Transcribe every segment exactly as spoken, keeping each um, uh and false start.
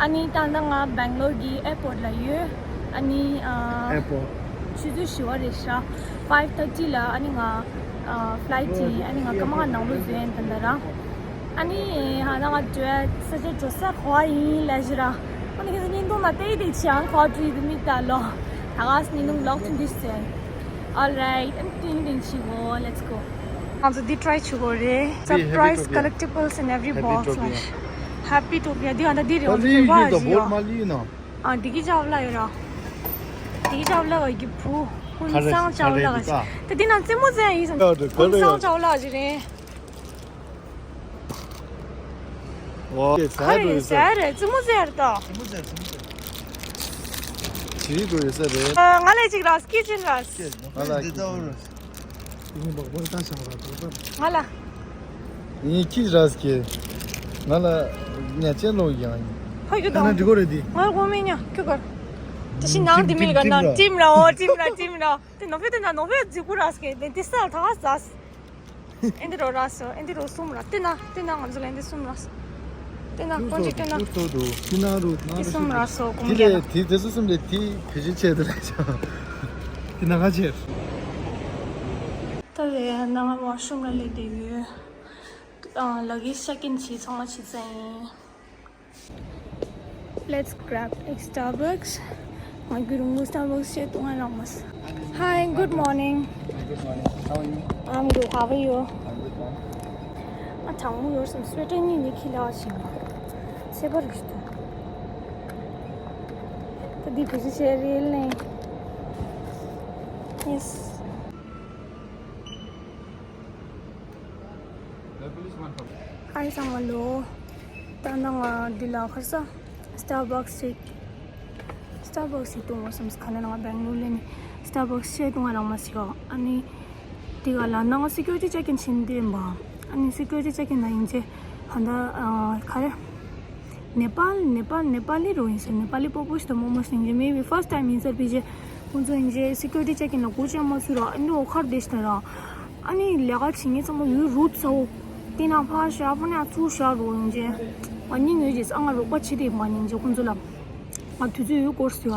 ཨ་ནི་ད་ལྟ་ང་སྦེང་ལོར་གྱི་ཨེར་པོར་ལ་ཡོད། ཨ་ནི་ཨ་ཨེར་པོར། ཆུ་ཚོད་བཞི་པ་རེད་ཤག five thirty ལ། ཨ་ནི་ང་ཨ་ཕ་ལའིཊ་ཡིན། ཨ་ནི་ང་སྐར་མ་ལྔ་ནང་ལོགས་འཛུལ་ཡིན་ད་ལྟ་ར། ཨ་ནི་ཧ་ད་ང་འགྲོ་ས་ཆ་འགྲོ་ས་ག་པར་ཡིན་ལབ་ཤག་ར། ཨ་ནི་ཁྱེད་ཚོ་བརྙན་ཐུང་ནང་བལྟས་བསྡད་ཅིག་ཨང་ག་པར་འགྲོ་ཡི་འདུག་མི་ལྟ་ལོ། ད་ག་སེ་བརྙན་ཐུང་ལོག་ཐུང་དུས་ཟེར། Alright, ཨ་ནི་ཏིང་ཏིང་བྱེད་དགོས། Let's go. ང་ཚོ་འདི་try བྱེད་དགོས་རེད། Surprise collectibles in every box. Happy Topia འདི་ང་ད་འདི་རེད། ཨ་འདི་ཡིན་ད་བོར་མ་ལི་ཡིན་ན། ཨ་འདི་གི་ཅའོ་ལ་ཡོད་ར། འདི་གི་ཅའོ་ལ་གི་བུ། ཀུན་བཟང་ཅའོ་ལ་ག་ཞིག་ད་འདི་ནང་རྩེད་མོ་རྩེ་ཡ་ཡིན་བསམ། ཀུན་བཟང་ཅའོ་ལ་ཞིག་རེད། ཝ། ཁ་རེ་ཟ་རེད། རྩེད་མོ་རྩེ་ཡ་རེད་ད། ཇི་རིགས་འགྲོ་ཡོད་ས་རེད། ང་ལ་གཅིག་ར། སྐད་ཅིག་ར། ང་ལ་འདི་ལྟ་བུ་ར། ང་ལ། ངའི་ཁྱི་ར་སྐྱེ། ང་ལ་ཉ་ཆེན་ལོ་ཡང་ཡིན། ཧོ་ཡོད་ད། ང་འདི་གོ་རེད་དེ། ང་གོ་མེད་ཉ་ཁྱོད་གར། དེ་ཤི་ནང་དེ་མིལ་ག་ན་ཊིམ་ར། ཨོ་ཊིམ་ར་ཊིམ་ར། དེ་ནོ་ཕེ་དེ་ན་ནོ་ཕེ་ཛི་ཀུ་ར་སྐྱེ་དེ་དེ་སལ་ཐ་ཟ། ཨེ་འདི་རོ་ར་སོ། ཨེ་འདི་རོ་གསུམ་ར། དེ་ན་དེ་ན་ང་ཚོ་ལ་ཨེ་འདི་གསུམ་ར་སོ། དེ་ན་ཀོན་ཅི་དེ་ན། ཀུ་ཚོ་དུ་དེ་ན་རུ་ན་དེ་རུ་གསུམ་ར་སོ། གོམ་དེ་རྒྱལ་ལ་ལ། དེ་དེ་ཚོ་གསུམ་རེད། དེ་བེད་སྤྱོད་བྱས་དེ་ལ་ཆ། དེ་ན་ག་ཆེར། ད་རེས་ནང་ཝ་ཤོམ་ལ་སླེབས་བསྡད་ཡོད། ཨ་ལ་གི་ཤ་ཀིན་བྱས་ཚང་མ་བྱས་ཚར་ཡིན། Let's grab a Starbucks. ང་རྒྱུན་རིང་པོ་Starbucks བྱས་བཏུང་ང་རག་མ་སོང་། Hi, good morning. Good morning. How are you? I'm good. How are you? I'm good, ma'am. ཨ་གྲང་མོ་ཡོད་སོང་། སུ་ཝེ་ཊར་གཉིས་ནི་ཁྱི་ལ་བ་ཞིག་ཚེ་བར་རིག་ཏུ། ད་འདི་བེད་སྤྱོད་བྱས་རེད་ལེ། Yes. Hi ཚང་མ་ལོ། ད་ནང་ང་འདི་ལ་ཁར་ས་Starbucks ཞིག Starbucks ཞིག་བཏུང་བ་བསམས། ཁ་ན་ང་སྦེང་ལོར་ལས་ནི་Starbucks ཞིག་བཏུང་བ་རག་མ་སོང་། ཨ་ནི་དེ་ག་ལ་ནང་security check in བྱེད་འདི་ཡིན་པ། ཨ་ནི་security check in ལ་ཡིན་ཚེ་ཧ་ད་ག་རེ། ནེ་པཱལ། ནེ་པཱལ། ནེ་པཱ་ལི་རོ་ཡིན་ཟེར། ནེ་པཱ་ལི་སྤོ་བོ་ཞིག་དང་རྨོ་མོ་ཞིག་ཡིན་གྱི། maybe first time ཡིན་ཟེར། ཕི་ཇེ་ཁོང་ཚོ་ཡིན་གྱི་security check in ལ་སྒོ་ཕྱེ་མ་ཚུགས་ར། ཨ་ནི་འོ་ཁར་བསྡད་ཤག་ར། ཨ་ནི་ལས་ཀ་བྱེད་མཁན་ཚང་མ་ཡུལ་རུད་ཚ་བོ། དེ་ན་ཕར་བཞག་ཕ་ནས་ཚུར་བཞག་རོ་ཡིན་གྱི། ང་སྙིང་ཡོད་ཅེས་ཨ་ང་རོགས་པ་བྱེད་དེ་མ་ཡིན་གྱི་ཁོང་ཚོ་ལ། ང་དུས་ཚོད་ཡོད་སྐོར་ཟེར་བ།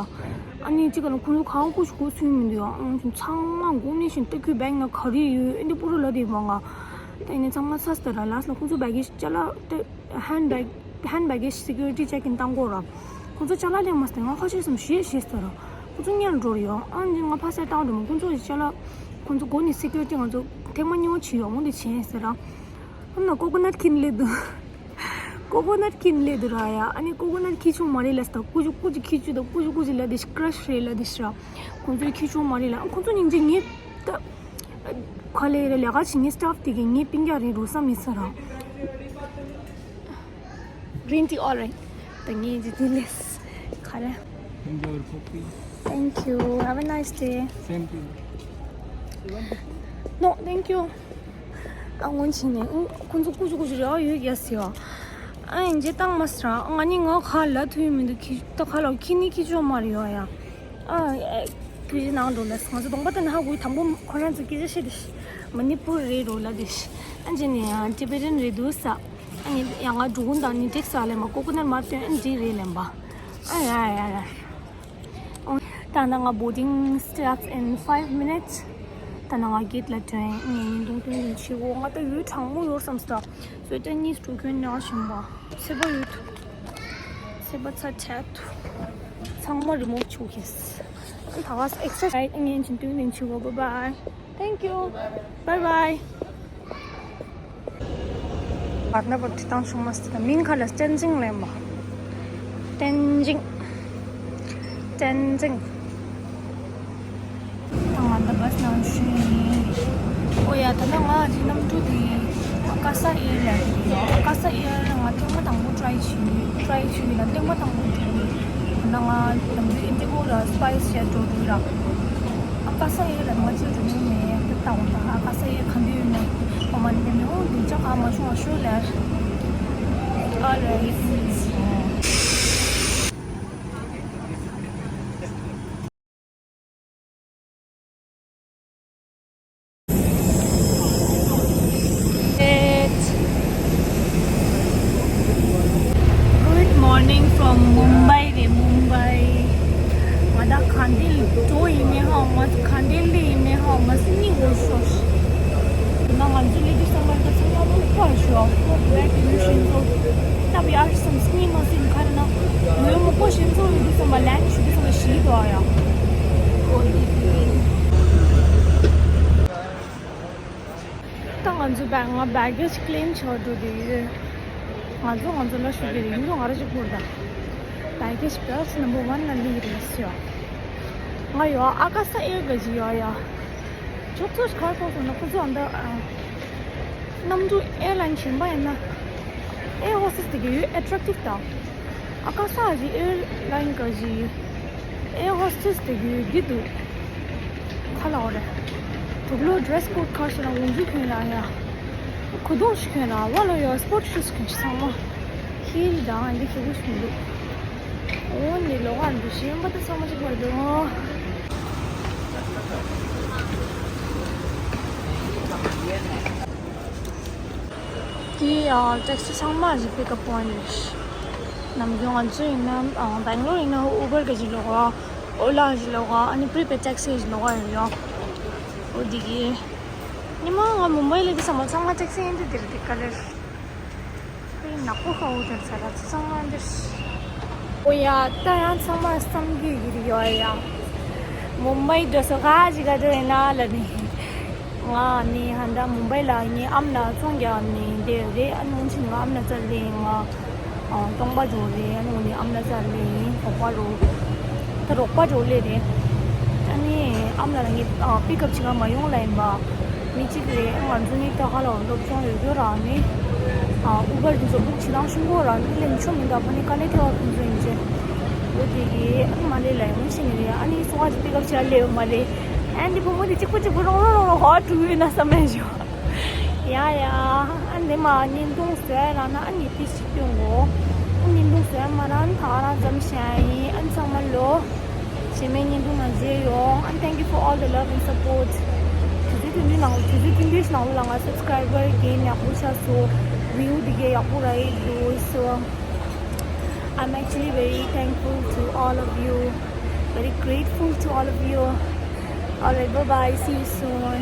ཨ་ནི་གཅིག་ག་ལ་ཁོང་ཚོ་གང་ཁུ་ཞིག་གོ་ཚུལ་མི་འདུག་ཨང་ཚང་མ་མགོ་ནས་བཞིན་ལྟ་ཁུལ་སྦེང་ན་ག་རེ་ཡོད་ཨེ་འདི་པོ་རུ་ལ་དེ་མ་ང་། ད་ཡིན་ན་ཚང་མ་ས་སྟ་ར་ལ་སི་ལ་ཁོང་ཚོ་བྷེ་གེ་ཇི་ཅ་ལག་ཏེ་hand bag hand baggage security check in བཏང་གོ་ར། ཁོང་ཚོ་ཅ་ལག་ལེན་མ་སྟེ་ང་ཁ་ཤས་སམ་ཞེས་ཞེས་སྟ་ར། ཁོང་ཚོ་ཉལ་འགྲོ་རེ་ཡོང་ཨང་འདི་ང་ཕ་སེ་བཏང་འགྲོ་མ། ཁོང་ཚོ་ཅ་ལག་ཁོང་ཚོ་མགོ་ནས་སི་ཀུ་རི་ཊི་ང་ཚོ་ཐེངས་མ་གཉིས་པ་བྱེད་ཡོང་འོང་འདི་བྱེད་ཟེར་ར། ཨ་ན་ཀོ་ཀོ་ནཊ་ཁྱེར་སླེབས་འདུག་ཀོ་ཀོ་ནཊ་ཁྱེར་སླེབས་འདུག་ར་ཡ། ཨ་ནི་ཀོ་ཀོ་ནཊ་ཁྱེར་ཆོག་མ་རེད་ལབ་སྟེ་ཀུ་ཅུ་ཀུ་ཅུ་ཁྱེར་ཆོག་དང་ཀུ་ཅུ་ཀུ་ཅུ་ལབ་དེ་ཀྲ་ཤི་རེད་ལབ་དེ་ཤི་ར། ཁོང་ཚོས་ཁྱེར་ཆོག་མ་རེད་ལབ། ཁོང་ཚོ་སྙིང་རྗེ། ངས་ད་ག་ལེ་རེད། ལས་ཀ་བྱེད་མཁན་སི་ཊཕ་དེ་གས་ངའི་སྤུན་ཀྱག་རེད་འགྲོ་བསམ་མི་ཚར་ར། Green tea, all right. ད་ངས་ཇི་དེ་ལས་ག་རེ། Enjoy your coffee. Thank you. Have a nice day. Same to you. No, thank you. ཨ་སྔོན་ཕྱིན་ནས་ཨུ་ཁོང་ཚོ་ཀུ་ཅུ་ཀུ་ཅུ་རེ་བ་ཡོད་ཀྱི་ཟེར་བ། ཨ་ཡིན་གྱི་བཏང་མ་སོང་ར། ང་ནི་ང་ཁ་ལ་ཐུག་མི་འདུག་ཁྱི་ད་ཁ་ལ་ཁྱི་ནི་ཁྱི་ཆོག་མ་རེད་ཡ་ཡ། ཨ་ཁྱི་ནང་འགྲོ་ལ་ང་ཚོ་གདོང་པ་དེ་ན་ཧ་གོ་དང་པོ་ཁོ་རང་ཚོ་སྐད་ཆ་བཤད་དེ་མ་ནི་པུར་རེད་འགྲོ་ལ་དེ་ཨ་འཇི་ནི་ཡང་ཊི་བེ་ཊན་རེད་འདུག་ས། ཨ་ནི་ཡང་ང་འགྲོ་གུན་དང་ནི་ཏེག་ས་ལེན་པ་ཀོ་ཀོ་ནཊ་མར་སྟོན་ཨ་འདི་རེད་ལེན་པ། ཨ་ཡ་ཡ་ཡ། ད་ནང་ང་boarding starts in five minutes. ད་ནང་ང་གེ་ཊི་ལ་ཐོན། ངས་ཉིན་ཐུང་ཐུང་ཐུང་བྱེད་དགོས། ང་ད་ཡུལ་གྲང་མོ་ཡོད་བསམ་སྟེ། སུ་ཝེ་ཊར་གཉིས་འགྲོ་ཁྱོན་ཉག་བཞིན་པ། ཚེ་པ་ཡོད། ཚེ་པ་ཚ་ཆད། ཚང་མ་རི་མོབ་བྱུག་གིས། ད་ག་ས་ཨེག་སར་སའིཛ་ངས་ཉིན་ཐུང་ཐུང་བྱེད་དགོས། Bye bye. Thank you. Bye bye. བར་ན་བར་དེ་དང་བྱུང་མ་སྟེ་མིང་ཁ་ལ་ཊེན་ཛིང་ལེན་པ། ཊེན་ཛིང་། ཊེན་ཛིང་། ད་ང་ད་བྷ་སི་ནང་བཞུགས་ཡིན། ཨོ་ཡ་ད་ནང་ང་ཅི་གནམ་གྲུ་དེ་ཨ་ཀ་ས་ཨེར་ལ་ཡོད། ཨ་ཀ་ས་ཨེར་ང་ཐེངས་མ་དང་པོ་ཊི་རའི་བྱས་ཡོད། ཊི་རའི་བྱས་ཡོད་ལ་ཐེངས་མ་དང་པོ་འགྲོ་གི་ཡོད། ད་ནང་ང་ནམ་རྒྱུན་ཨིན་ཌི་གོ་ལ་སི་པའེ་སི་བྱས་འགྲོ་འགྲོ་གི་ར། ཨ་ཀ་ས་ཨེར་ལ་ང་ཅི་འགྲོ་མྱོང་མེད། དེ་ལྟ་འོང་ད་ཨ་ཀ་ས་ཨེར་ག་འདྲ་ཡོད་ན། ཨོ་མ་ནི་དེ་ནི་ཨོ་འདི་ཅག་ག་མ་བྱུང་བ་ཤོད་ལ། ཨ་ར་ཡིན། Good morning from ཡོ། ཁོ་བོད་ཀྱི་ཡུལ་ཤིན་ཙོ་ད་བི་ཨར་སམ་སྙིང་མ་སྲིད་ཁ་རེ་ན། ཡོ་མོ་ཁོ་ཤིན་ཙོ་ཡོད་དུས་ཙམ་པ་ལན་ཞུ་དུས་ཙམ་པ་ཞིག་འདུག་ཡ། ཁོ་ཡི་དུས། ད་ང་ཚོ་བེག་ང་བེག་གེ་ཇི་ཀི་ལེམ་བྱས་འགྲོ་དུས། ང་ཚོ་ང་ཚོ་ལ་ཞུ་གི་རེད། ཡིན་ཙང་ང་རང་ཅིག་ཁུར་ད། བེག་གེ་ཇི་བེག་ནམ་བར་ཝན་ལ་སླེབས་རེད་ཟེར། ང་ཡོ་ཨ་ཀ་ས་ཨེར་ག་ཇི་ཡོ་ཡ། ཅོག་ཙེ་ག་རེ་ཕོག་སོང་ན་ཁོ་ཚོ་ཨ་འདི་ཨ། གནམ་གྲུ་ཨེར་ལའིན་གཞན་པ་ཡིན་ན། ཨེར་ཧོ་སི་ཊེ་སི་དེ་གི་ཡོད་ཨེ་ཊེག་ཊིབ་དང་། ཨ་ཀ་ས་ཨ་ཇི་ཨེར་ལའིན་ག་ཇི། ཨེར་ཧོ་སི་ཊེ་སི་དེ་གི་ཡོད་གི་འདུག་ཁ་ལ་འོ་རེད། དུག་ལོག་ཌི་རེ་སི་ཀོཌ་ཁ་ཤས་ལ་འོང་རྒྱུ་གྱོན་ལ་ཡ། གོས་ཐུང་ཞིག་གྱོན་ལ་བ་ལ་ཡ་སི་པོར་ཊི་ཤུ་ཟི་གྱོན་ཚང་མ། ཧི་ལ་དང་འདི་ཞེ་པོ་ཞིག་འདུག་འོ་ནི་ལོག་ག་འདུག་གཞན་པ་དེ་ཚང་མ་ཅིག་བར་འདུག་དེ་ཡང་ཊེག་སི་ཚང་མ་ཞིག་པིག་ཨབ་པོ་ཡིན་རེད། ནམ་རྒྱུན་ང་ཚོ་ཡིན་ན་ཨ་བེང་ལོར་ཡིན་ན་ཨུ་བར་ག་ཞིག་ལོག་ག་ཨོ་ལ་ཞིག་ལོག་ག་ཨ་ནི་པི་རི་པེཌ་ཊེག་སི་ཞིག་ལོག་ག་ཡོད་ཡོད། འོ་དེ་གི་ཉི་མ་ང་མུམ་བྷའི་ལ་དེ་ཚང་མ་ཚང་མ་ཊེག་སི་ཡིན་དུས་དེ་རེད་དེ་ག་ལེར། དཔེ་ནག་པོ་ཁ་འོ་དེར་ཚ་ར་ཚ་ཚང་མ་འདིར། འོ་ཡ་ད་ཡང་ཚང་མ་བསམ་གྱི་ཡིར་ཡོད་ཡ། མུམ་བྷའི་འགྲོ་སོ་ག་ཅིག་ག་འགྲོ་ཡིན་ན་ལ་ནི། ང་ནི་ཧན་ད་མུམ་བྷའི་ལ་ངའི་ཨམ་ལ་ཚོང་རྒྱག་ནི་འདི་རེད། ཨ་ནི་འུན་ཆིན་ང་ཨམ་ལ་ཙལ་ལེ་ང་སྟོང་པ་འགྲོ་རེད། ཨ་ནི་འུ་ནི་ཨམ་ལ་ཙལ་ལེ་ཡིན་གོག་པ་རོ། ད་རོགས་པ་འགྲོ་ལེ་རེད། ཨ་ནི་ཨམ་ལ་ལ་ངའི་པིག་ཨབ་བྱེད་ག་མ་ཡོང་ལ་ཡིན་པ། མི་གཅིག་རེད། ང་ཚོ་ནི་ད་ག་ལ་སློབ་སྦྱོང་ཡོད་རྒྱུ་ར་ནི། ཨུ་བར་དེ་ཚོ་བུག་བྱེད་སྟངས་ཤུང་གོ་ར་ནི་ལེན་ཆོག་མི་འདུག་ཕ་ནི་དཀའ་ལས་ཐེབས་པ་ཁོང་ཚོ་ཡིན་ཅེ། འོ་དེ་གི་ཨ་ནི་མ་ལེ་ལ་ཡོང་ཤེས་ནི་རེད། ཨ་ནི་སོ་ག་ཅིག་པིག་ཨབ་བྱེད་ལེ་ཡོད་མ་རེད། ཨ་ནི་བུ་མོ་དེ་གཅིག་པུ་གཅིག་པུ་རོང་རོང་རོང་རོང་ཧོ་ཀྲུ་ཡོད་ན་བསམ་མེད་ཞོ། ཡ་ཡ། ཨ་ནི་མ་བརྙན་ཐུང་བཟོས་ར་ན་ཨ་ནི་པི་ཞིག་སྟོན་གོ་ཨ་ནི་བརྙན་ཐུང་བཟོས་མ་ར་ན་ད་རང་ཙམ་ཤ་ཡིན། ཨ་ནི་ཚང་མ་ལོ། གཞན་མའི་བརྙན་ཐུང་ནང་མཇལ་ཡོང་། And thank you for all the love and support. དུས་ཚོད་ཐུང་ཐུང་ནང་དུས་ཚོད་ཐུང་ཐུང་ཞིག་ནང་ལ་ང་སབ་སི་ཀ་རའི་བར་རྒན་ཡག་པོ་ཆགས་སོང་། བིའུ་འདི་གས་ཡག་པོ་རག་གི་འདུག So I'm actually very thankful to all of you, very grateful to all of you. Alright, bye bye, see you soon.